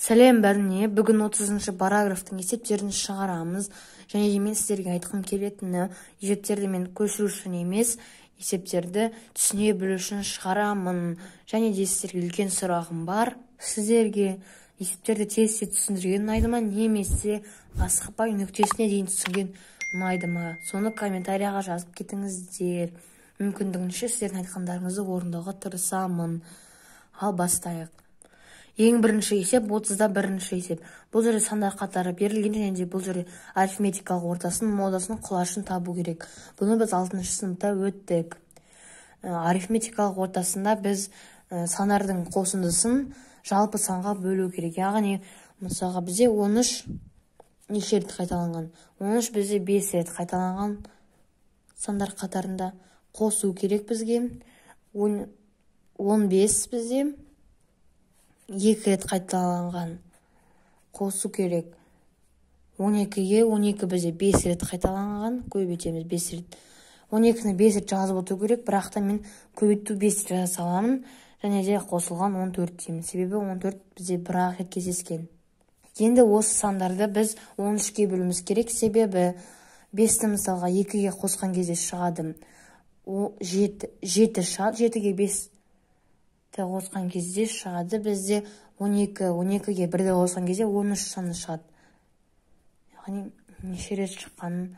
Сәлем бәріне. Бүгін 30-шы параграфтың есептерін шығарамыз. Және де мен сіздерге айтқым келетіні, есептерді мен көшіру үшін емес, есептерді түсіне білу үшін шығарамын. Және де сіздерге үлкен сұрағым бар. Сіздерге есептерді тез-тез түсіндірген ұнайды ма, немесе асықпай нүктесіне дейін түсінген ұнайды ма? Соны комментарияға жазып кетіңіздер. Мүмкіндігінше сіздердің айтқандарыңызды орындауға тырысамын. Ал бастайық. Ең бірінші есеп 31-ші есеп. Бұл жерде сандар қатары берілген және де бұл жерде арифметикалық ортасын, модасын, құлашын табу керек. Бұны біз 6-шы сыныпта өттік. Арифметикалық ортасында біз сандардың қосындысын жалпы санға бөлу керек. Яғни, мысалға бізде 13 неше рет қайталанған? 13 бізде 5 рет қайталанған сандар қатарында қосу керек бізге. 15 бізде 2 рет қайталанған, қосу керек. 12-ге 12 бізде 5 рет қайталанған, көбейтеміз 5 рет. 12-ні 5 рет жазып отыру керек, бірақ та мен көбейту 5 рет жаза саламын. Және де қосылған 14 деймін. Себебі 14 бізде бір-ақ рет кездескен. Енді осы сандарды біз 13-ке бөлуіміз керек, себебі 5-ті мысалға 2-ге қосқан кезде шығады. 7 шығады, 7-ге 5 қосқан кезде шығады бізде 12, 12-ге 1-ді қосқан кезде 13 саны шығады. Яғни неше рет шыққанын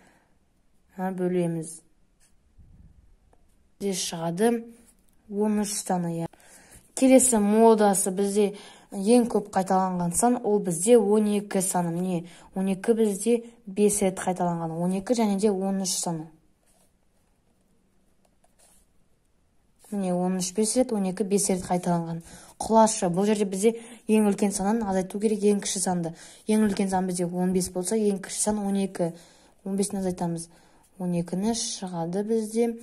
бөлеміз. Бізде шығады 13 саны. Келесі модасы бізде ең көп қайталанған сан, ол бізде 12 саны. Міне 12 бізде 5 рет қайталанған. 12 және де 13 саны. Міне 13 5 рет, 12 5 рет қайталанған. Құлашы, бұл жерде бізде ең үлкен саннан азайту керек ең кіші санды. Ең үлкен сан бізде 15 болса, ең кіші сан 12. 15-ні азайтамыз. 12-ні шығады бізде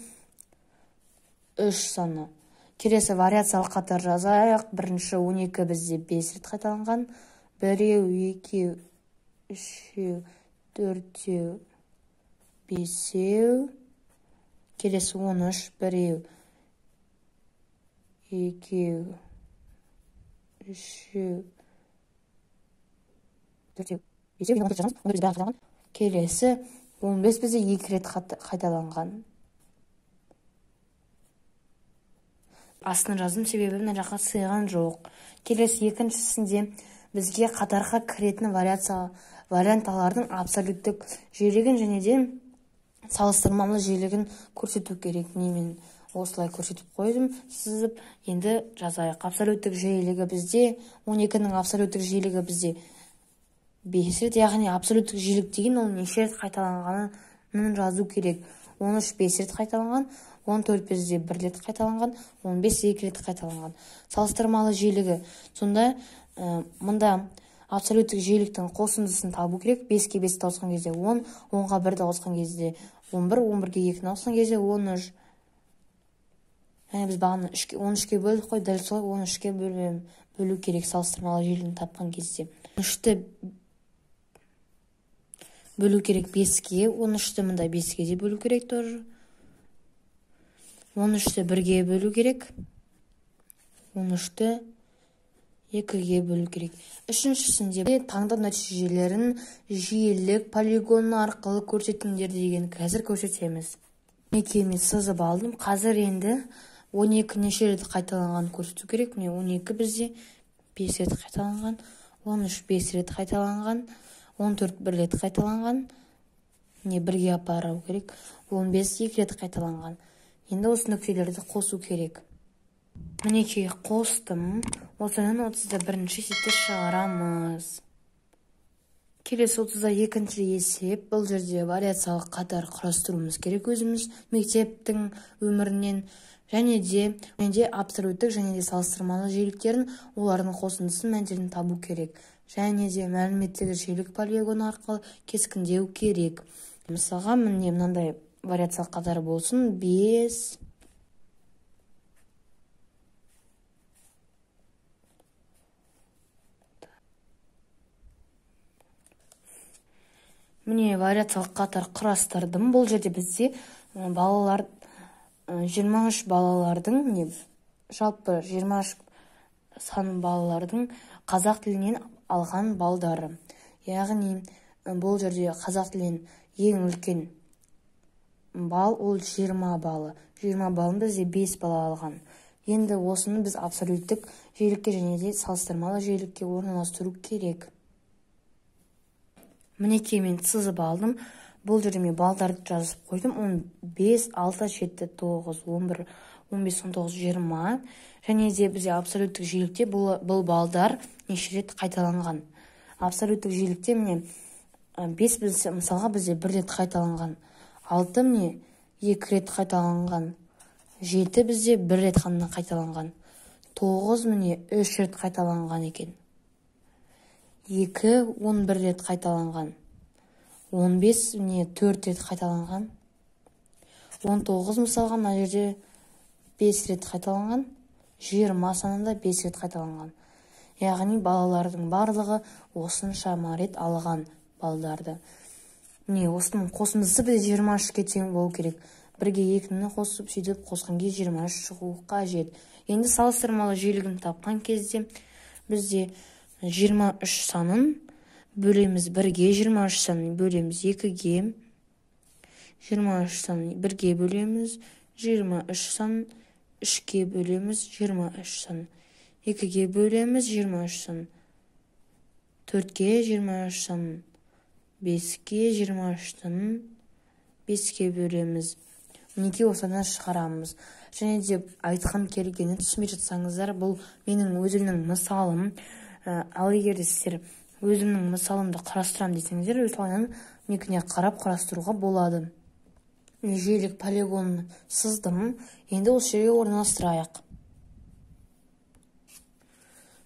3 саны. Келесі вариациялық қатар жазайық. Бірінші 12 бізде 5 рет қайталанған. 1, 2, 3, 4, 5. Келесі 13, 1, 2, 3, 4, 5. Келесі 15 бізде 2 рет қайталанған. Астына жаздым, себебі мына жаққа сыйған жоқ. Келесі екіншісінде бізге қатарға кіретін варианттардың абсолюттік жиілігін және де салыстырмалы жиілігін көрсету керек. Немен осылай көрсетіп қойдым, сызып. Енді жазайық. Абсолюттік жиілігі бізде 12-нің абсолюттік жиілігі бізде 5 рет, яғни абсолюттік жиілік деген ол неше рет қайталанғанын жазу керек. 13 5 рет қайталанған, 14 бізде 1 рет қайталанған, 15 2 рет қайталанған. Салыстырмалы жиілігі. Сонда мұнда абсолюттік жиіліктің қосындысын табу керек. 5-ке 5 қосқан кезде 10, 10-ға 1 қосқан кезде 11, 11-ге 2 қосқан кезде 13. Яғни біз бағана 13-ке бөлдік қой, дәл солай 13-ке бөлу керек салыстырмалы жиілігін тапқан кезде. 13-ті бөлу керек 5-ке, 13-ті мында 5-ке де бөлу керек тоже. 13-ті 1-ге бөлу керек, 13-ті 2-ге бөлу керек. Үшіншісінде таңдау нәтижелерін жиілік полигоны арқылы көрсетіңдер деген қазір көрсетеміз. Мінекей мен сызып алдым. Қазір енді 12 неше рет қайталанғанын көрсету керек. Міне 12 бізде 5 рет қайталанған, 13 5 рет қайталанған, 14 1 рет қайталанған. Міне бірге апару керек. 15 2 рет қайталанған. Енді осы нүктелерді қосу керек. Мінекей қостым. Осының 31-ші есепті шығарамыз. Келесі 32-ші есеп. Бұл жерде вариациялық қатар құрастыруымыз керек өзіміз мектептің өмірінен. Және де абсолюттік және де салыстырмалы жиіліктерін, олардың қосындысын, мәндерін табу керек. Және де мәліметтегі жиілік полигоны арқылы кескіндеу керек. Мысалға, міне мынандай вариациялық қатар болсын. 5 Міне вариациялық қатар құрастырдым. Бұл жерде бізде балалар 23 балалардың, міне жалпы 23 сан балалардың қазақ тілінен алған балдары. Яғни бұл жерде қазақ тілінен ең үлкен балл ол 20 баллы. 20 баллын бізде 5 бала алған. Енді осыны біз абсолюттік жиілікке және де салыстырмалы жиілікке орналастыру керек. Мінекей мен сызып алдым. Бұл жерде мен балдарды жазып қойдым. 15, 6, 7, 9, 11, 15, 19, 20. Және де бізде абсолюттік жиілікте бұл балдар неше рет қайталанған. Абсолюттік жиілікте міне 5 мысалға бізде 1 рет қайталанған. 6 міне 2 рет қайталанған. 7 бізде 1 рет қана қайталанған. 9 міне 3 рет қайталанған екен. 2 11 рет қайталанған. 15 міне 4 рет қайталанған. 19 мысалға мына жерде 5 рет қайталанған. 20 санында 5 рет қайталанған. Яғни балалардың барлығы осыншама рет алған балдарды. Міне осының қосындысы бізде 23-ке тең болу керек. 1-ге 2-ні қосып, сөйтіп қосқан кезде 23 шығу қажет. Енді салыстырмалы жиілігін тапқан кезде бізде 23 санын бөлеміз 1-ге, 23 санын бөлеміз 2-ге, 23 санын 1-ге бөлеміз, 23 санын 3-ге бөлеміз, 23 санын 2-ге бөлеміз, 23 санын 4-ге, 23 санын 5-ге, 23 санын 5-ге бөлеміз. Мінекей осыдан шығарамыз. Және де айтқым келгені, түсінбей жатсаңыздар, бұл менің өзімнің мысалым. Ал егер де сіздер өзімнің мысалымды құрастырам десеңіздер, осылайынан менікіне қарап құрастыруға болады. Жиілік полигонын сыздым. Енді осы жерге орналастырайық.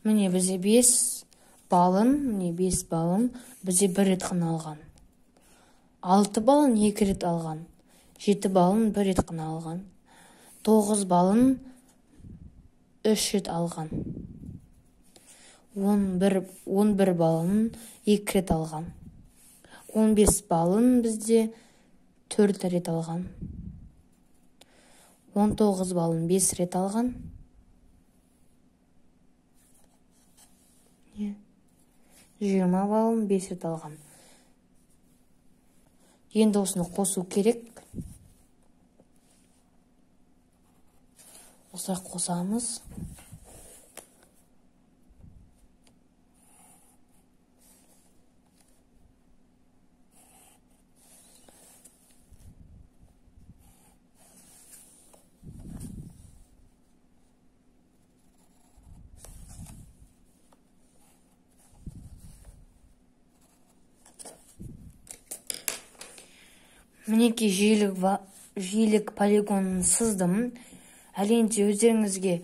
Міне бізде 5 балын, міне 5 балын бізде 1 рет қана алған. 6 балын 2 рет алған. 7 балын 1 рет қана алған. 9 балын 3 рет алған. 11 балын 2 рет алған. 15 балын бізде 4 рет алған. 19 балын 5 рет алған. 20 балын 5 рет алған. Енді осыны қосу керек. Осылай қосамыз. Мінекей жиілік полигонын сыздым. Әрине өздеріңізге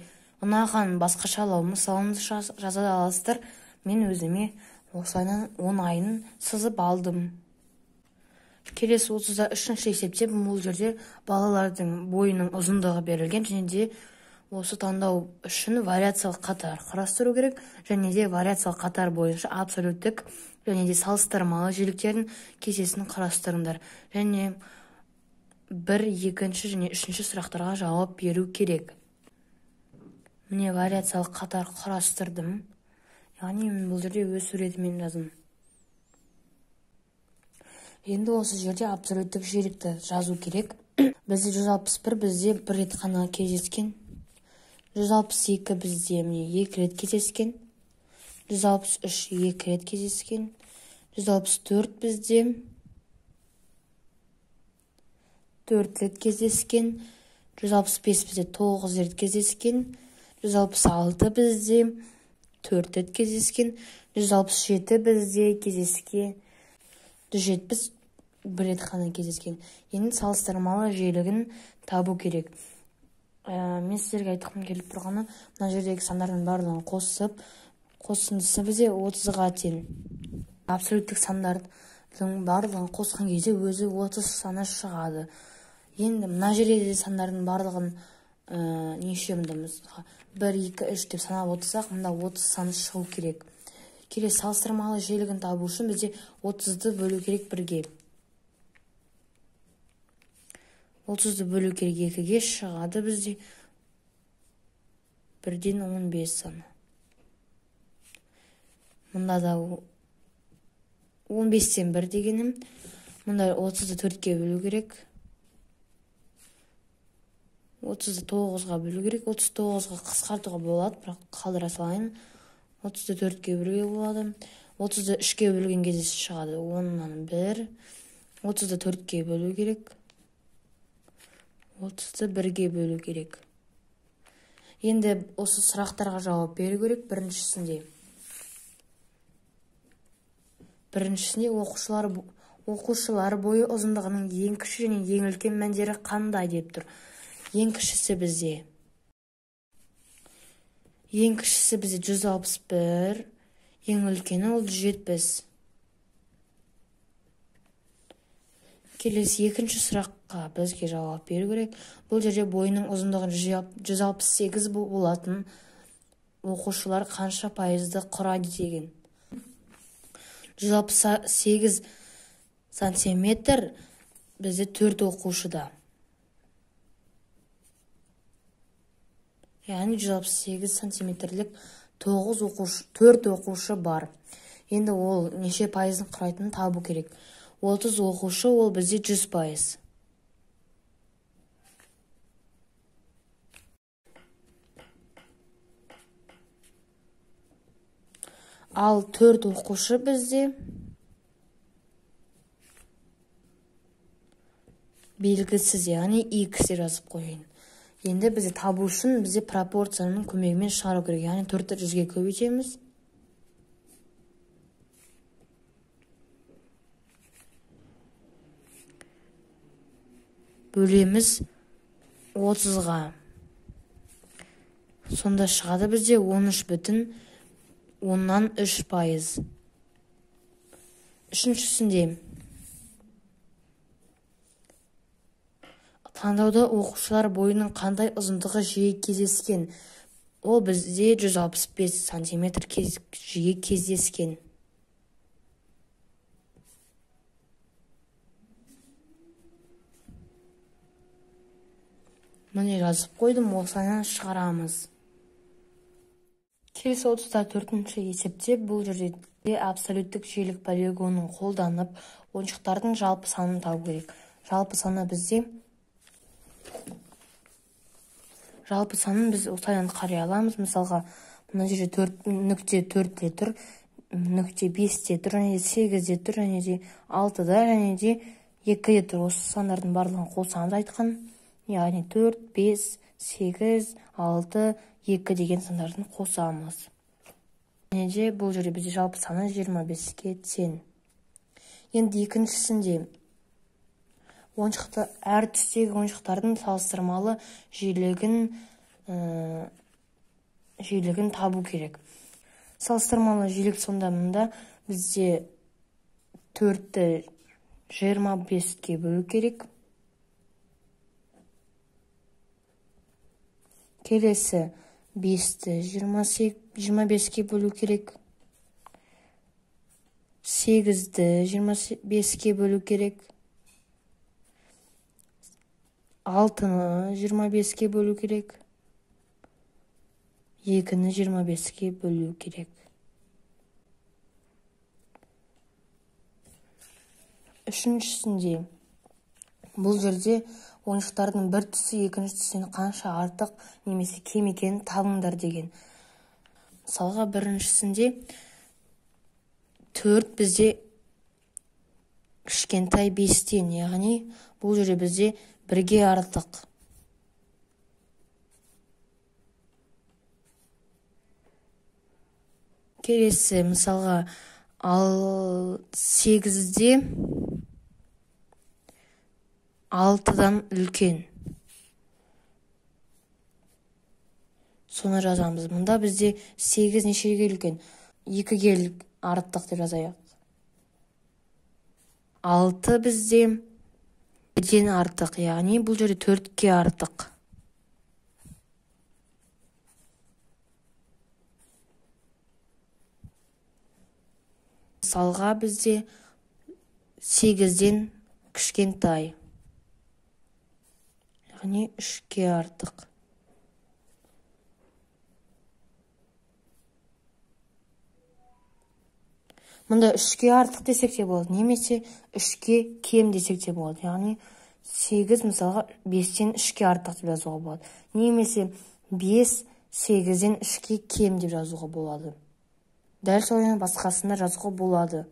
ұнаған басқашалау мысалын жаза аласыздар. Мен өзіме осылайынан оңайын сызып алдым. Келесі 33-ші есепте бұл жерде балалардың бойының ұзындығы берілген, және де осы таңдау үшін вариациялық қатар құрастыру керек, және де вариациялық қатар бойынша абсолюттік және де салыстырмалы жиіліктердің кестесін құрастырыңдар. Және 1, 2 және 3 сұрақтарға жауап беру керек. Міне вариациялық қатар құрастырдым. Яғни мен бұл жерде өз суретіммен жаздым. Енді осы жерде абсолюттік жиілікті жазу керек. Бізде 161 бізде 1 рет қана кездескен. 162 бізде міне 2 рет кездескен. 163 2 рет кездескен. 164 бізде 4 рет кездескен. 165 бізде 9 рет кездескен. 166 бізде 4 рет кездескен. 167 бізде кездескен. 170 1 рет қана кездескен. Енді салыстырмалы жиілігін табу керек. Мен сіздерге айтқым келіп тұрғаны, мына жердегі сандардың барлығын қосып, қосындысы бізде 30-ға тең. Абсолюттік сандардың барлығын қосқан кезде өзі 30 саны шығады. Енді мына жерде де сандардың барлығын неше мында 1, 2, 3 деп санап отырсақ, мында 30 саны шығу керек. Келесі салыстырмалы жиілігін табу үшін бізде 30-ды бөлу керек 1-ге. 30-ды бөлу керек 2-ге, шығады бізде 1-ден 15 саны. Мұнда да 15-тен 1 дегенім. Мұнда 30-ды 4-ке бөлу керек. 30-ды 9-ға бөлу керек. 39-ға қысқартуға болады, бірақ қалдыра салайын. 30-ды 4-ке бөлуге болады. 30-ды 3-ке бөлген кезде шығады 10-нан 1. 30-ды 4-ке бөлу керек. 30-ды 1-ге бөлу керек. Енді осы сұрақтарға жауап беру керек. Біріншісінде оқушылар бойы ұзындығының ең кіші және ең үлкен мәндері қандай деп тұр. Ең кішісі бізде 161, ең үлкені ол 170. Келесі екінші сұраққа бізге жауап беру керек. Бұл жерде бойының ұзындығы 168 болатын оқушылар қанша пайызды құрайды деген. 168 сантиметр бізде 4 оқушыда. Яғни 168 сантиметрлік 4 оқушы бар. Енді ол неше пайызын құрайтынын табу керек. 30 оқушы ол бізде 100%. Ал 4 оқушы бізде белгісіз, яғни x деп жазып қояйын. Енді бізде табу үшін бізде пропорцияның көмегімен шығару керек. Яғни 4-ті 100-ге көбейтеміз. Бөлеміз 30-ға. Сонда шығады бізде 13,3%. Үшіншісінде таңдауда оқушылар бойының қандай ұзындығы жиі кездескен? Ол бізде 165 сантиметр жиі кездескен. Міне жазып қойдым, осылайынан шығарамыз. Келесі 34-ші есепте бұл жерде абсолюттік жиілік полигонын қолданып, ойыншықтардың жалпы санын табу керек. Жалпы саны бізде жалпы санын біз осылайынан қарай аламыз. Мысалға, мына жерде 4.4-те тұр, 0.5-те тұр, және де 8-де тұр, және де 6-да, және де 2-де тұр. Осы сандардың барлығын қосамыз айтқан. Яғни 4, 5, 8, 6, 2 деген сандардың қосамыз. Және де бұл жерде бізде жалпы саны 25-ке тең. Енді екіншісінде ойыншықты әр түстегі ойыншықтардың салыстырмалы жиілігін табу керек. Салыстырмалы жиілік сонда мұнда бізде 4-ті 25-ке бөлу керек. Келесі 5-ті 25-ке бөлу керек. 8-ді 25-ке бөлу керек. 6-ны 25-ке бөлу керек. 2-ні 25-ке бөлу керек. Үшіншісінде бұл жерде ойыншықтардың бір түсі екінші түстен қанша артық немесе кем екенін табыңдар деген. Мысалға, біріншісінде 4 бізде кішкентай 5-тен, яғни бұл жерде бізде 1-ге артық. Келесі, мысалға, ал 8-де 6-дан үлкен. Соны жазамыз. Мұнда бізде 8 нешеге үлкен? 2-ге артық деп жазайық. 6 бізде 1-ден артық, яғни бұл жерде 4-ке артық. Мысалға бізде 8-ден кішкентай, яғни 3-ке артық. Мұнда 3-ке артық десек те болады, немесе 3-ке кем десек те болады. Яғни 8 мысалға 5-тен 3-ке артық деп жазуға болады. Немесе 5 8-ден 3-ке кем деп жазуға болады. Дәл солай басқасында жазуға болады.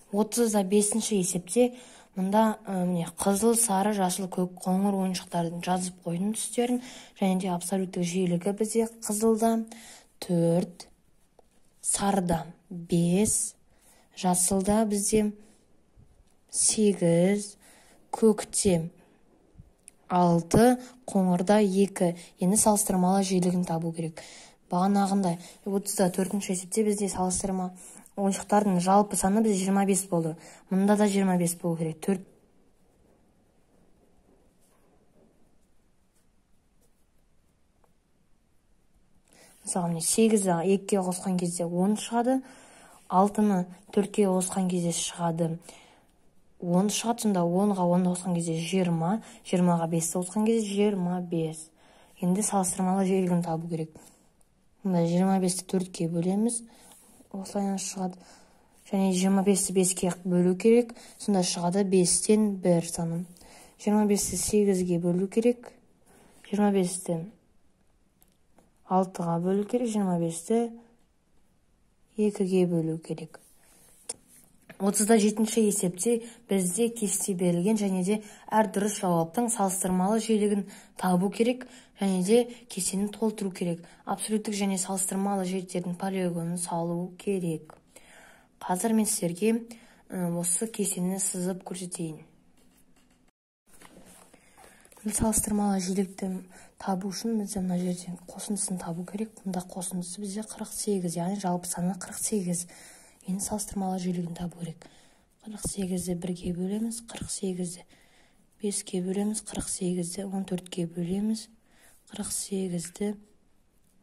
Отыз да бесінші есепте мұнда міне қызыл, сары, жасыл, көк, қоңыр ойыншықтардың жазып қойдым түстерін, және де абсолюттік жиілігі бізде қызылда 4, сарыда 5, жасылда бізде 8, көкте 6, қоңырда 2. Енді салыстырмалы жиілігін табу керек. Бағанағындай 34-ші есепте бізде салыстырма ойыншықтардың жалпы саны бізде 25 болды. Мұнда да 25 болу керек. 4 мысалы, міне 8-ді 2-ге қосқан кезде 10 шығады, 6-ны 4-ке қосқан кезде шығады 10 шығады, сонда 10-ға 10-ды қосқан кезде 20, 20-ға 5-ті қосқан кезде 25. Енді салыстырмалы жиілігін табу керек. Мұнда 25-ті 4-ке бөлеміз, осылайынан шығады. Және 25-ті 5-ке бөлу керек, сонда шығады 5-тен 1 саны. 25-ті 8-ге бөлу керек, 25-ті 6-ға бөлу керек, 25-ті 2-ге бөлу керек. 37-ші есепте бізде кесте берілген, және де әр дұрыс жауаптың салыстырмалы жиілігін табу керек, және де кестені толтыру керек. Абсолюттік және салыстырмалы жиіліктердің полигонын салу керек. Қазір мен сіздерге осы кестені сызып көрсетейін. Салыстырмалы жиілікті табу үшін бізде мына жерден қосындысын табу керек. Мұнда қосындысы бізде 48, яғни жалпы саны 48. Енді салыстырмалы жиілігін табу керек. 48-ді 1-ге бөлеміз, 48-ді 5-ге бөлеміз, 48-ді 14-ге бөлеміз, 48-ді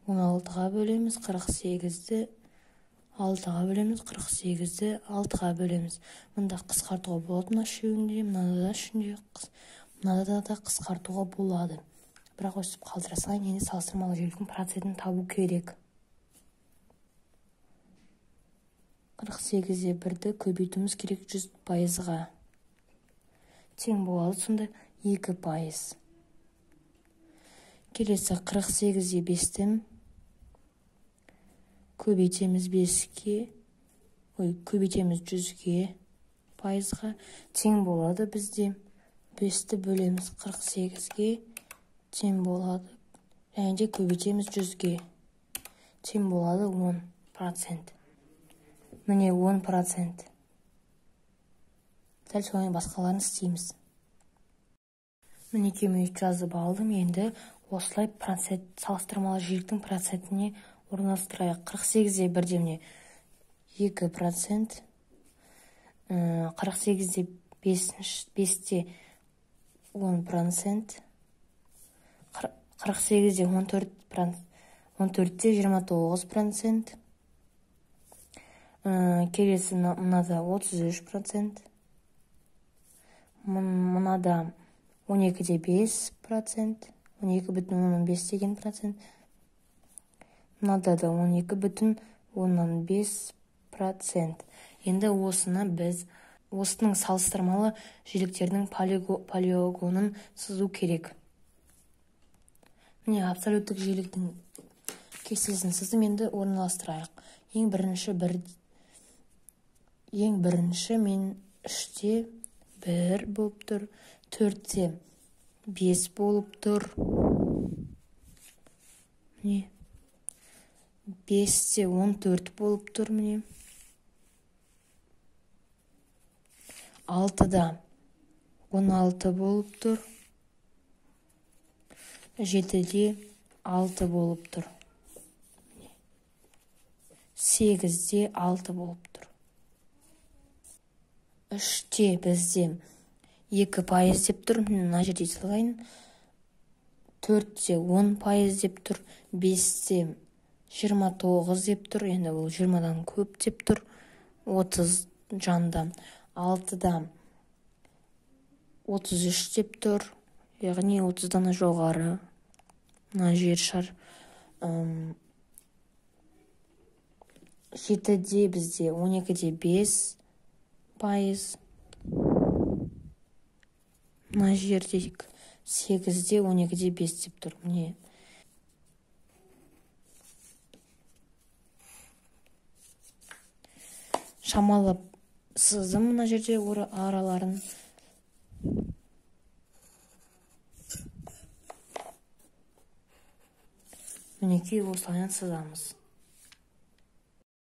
16-ға бөлеміз, 48-ді 6-ға бөлеміз, 48-ді 6-ға бөлеміз. Мұнда қысқартуға болады, мына үшеуінде, мынада да үшінде, мынада да қысқартуға болады. Бірақ өстіп қалдыра салайын. Енді салыстырмалы жиіліктің процентін табу керек. 48-де 1-ді көбейтуіміз керек 100%-ға. Тең болады сонда 2%. Келесі 48-де 5-ті көбейтеміз 5-ке, ой, көбейтеміз 100-ге пайызға. Тең болады бізде 5-ті бөлеміз 48-ге, тең болады. Және де көбейтеміз 100-ге. Тең болады 10%. Міне 10%. Дәл солай басқаларын істейміз. Мінекей мен жазып алдым. Енді осылай процент, салыстырмалы жиіліктің процентіне орналастырайық. 48-де 1-де міне 2%, 48-де 5-те 10%, 48-де 14-те 29%, келесі мынада 33%, мынада 12-де 5%, 12,5 деген процент, мынада да 12,5%. Енді осыны біз осының салыстырмалы жиіліктердің полигонын сызу керек. Міне абсолюттік жиіліктің кестесін сыздым. Енді орналастырайық. Ең бірінші мен 3-те 1 болып тұр, 4-те 5 болып тұр. Міне 5-те 14 болып тұр, міне. 6-да 16 болып тұр. 7-де 6 болып тұр. 8-де 6 болып тұр. 3-те бізде 2% деп тұр. Мына жерде салайын. 4-те 10% деп тұр. 5-те 29 деп тұр. Енді ол 20-дан көп деп тұр. 30 жанда. 6-да 33 деп тұр. Яғни 30-дан жоғары. Мына жер шар 7-де бізде 12,5%. Мына жерде 8-де 12,5 деп тұр. Міне. Шамалап сыздым мына жерде араларын. Мінекей осылайынан сызамыз.